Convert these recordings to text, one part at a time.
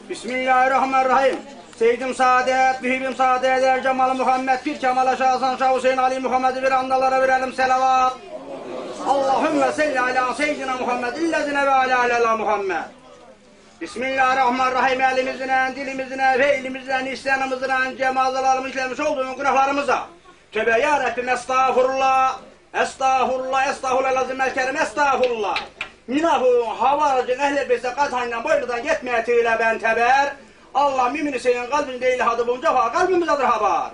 Bismillahirrahmanirrahim. Seyyidim Saadet, Mühibim Saadet, Er Cemal Muhammed, Pir Kemal Şah Hasan Şah Hüseyin Ali Muhammed'i bir andalara verelim selavat. Allahümme salli ala seyyidina Muhammed, illezine ve ala ala Muhammed. Bismillahirrahmanirrahim elimizle, dilimizle, feilimizle, isyanımızla, cemazalarımız işlemiş olduğumuz günahlarımıza. Tövbe ya Rabbim estağfurullah, estağfurullah, estağfurullah, lazım el kerim, estağfurullah. Minahun havaracın ehl-i beyse kazayla boynudan yetmeye tüyle ben teber. Allah mümin Hüseyin'in kalbinde ilhadı bunca fa kalbimizdedir haber.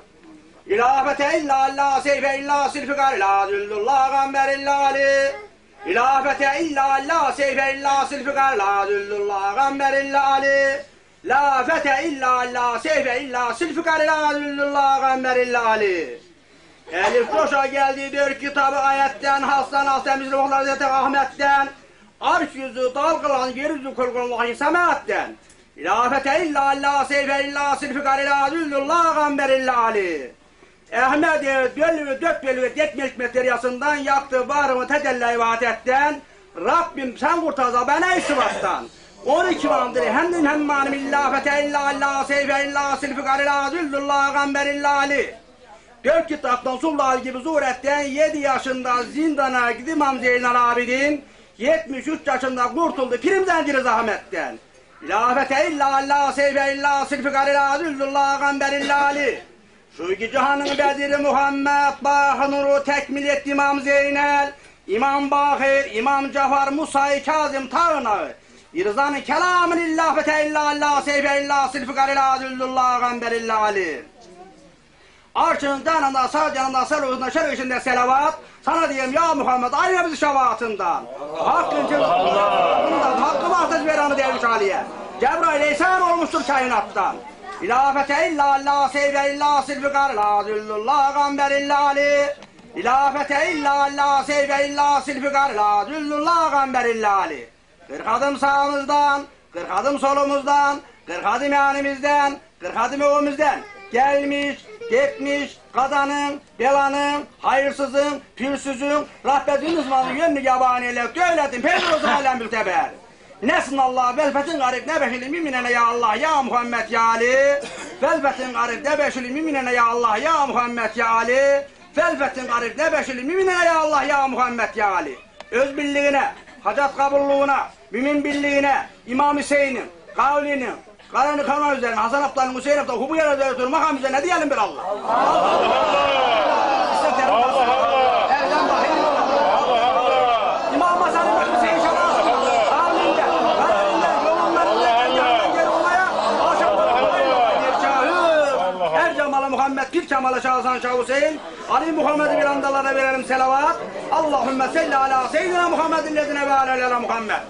İlafete illa Allah seyfe illa silfikar ila züllullah gamber illa Ali. İlafete illa Allah seyfe illa silfikar ila züllullah gamber illa Ali. La fete illa Allah seyfe illa silfikar ila züllullah gamber illa Ali. Elif boşa geldi bir kitabı ayetten, Hasan Hasan bizim Hazreti Ahmet'ten, Arş yüzü dalgalan, yeryüzü kulgun vahiy sematten. İlafete illa Allah seyfe illa silfikar ila züllullah gamber illa Ali. Ahmet dölü dört bölü yetmiş materyasından yaktı varımı tecelli ibadetten. Rabbim sen kurtar beni isbattan. 12 vandır hem hem manim illa fete illa Allah seyfe illa silfikar ila züllullah gamber illa Ali. Dört kitaptan Sulal gibi zuhuretten 7 yaşında zindana gidi İmam Zeynel Abidin 73 yaşında kurtuldu prim zinciri zahmetten. İlafete illa Allah seyfe illa silfikar ila züllullah gamber illa Ali. Şu iki cihanın bediri Muhammed Bahı nuru tekmil etti İmam Zeynel, İmam Bakir, İmam Cafar, Musa-i Kazım Tağınağı. İrzanı kelamın illa fete illa Allah seyfe illa silfikar ila züllullah gamber illa Ali. Arşın canında, sağ canında, sağ ruhunda, şer içinde selavat. Sana diyeyim ya Muhammed, ayna bizi şefaatinden. Hakkın Allah. Hakkı varsa veranı derviş Ali'ye. Cebrail esen olmuştur kainattan. İlafete illa Allah seyfe illa silfikar la züllullah gamber illa Ali. İlafete illa Allah seyfe illa silfikar la züllullah gamber illa Ali. 40 adım sağımızdan, 40 adım solumuzdan, 40 adım yanımızdan, 40 adım önümüzden gelmiş, gitmiş, kadanın, belanın, hayırsızın, pürsüzün, rahbetin uzmanı yönlü yabaniyle devletin peygamber alem bülteber. Nesin Allah, velfetin garip ne beşili müminene ya Allah, ya Muhammed ya Ali. Velfetin garip ne beşili müminene ya Allah, ya Muhammed ya Ali. Velfetin garip ne beşili müminene ya Allah, ya Muhammed ya Ali. Öz birliğine, hacat kabulluğuna, mümin birliğine, İmam Hüseyin'in, kavlinin, Karanı kanun üzerine, Hasan Abdal'ın, Hüseyin Abdal'ın, Hubu yere üzerine, makam üzerine diyelim bir Allah. Allah Allah! Allah Allah! Evden bakayım. Allah Allah! İmam Hasan'ın Hüseyin şanasında, kavlinde, kararında, yolunlarında, yanından geri olmaya, Allah Allah! Her cemalı Muhammed, bir kemalı Şah Hasan Şah Hüseyin, Ali Muhammed'i bir andalara verelim selavat. Allahümme salli ala seyyidina Muhammedin lezine ve ala ala Muhammed.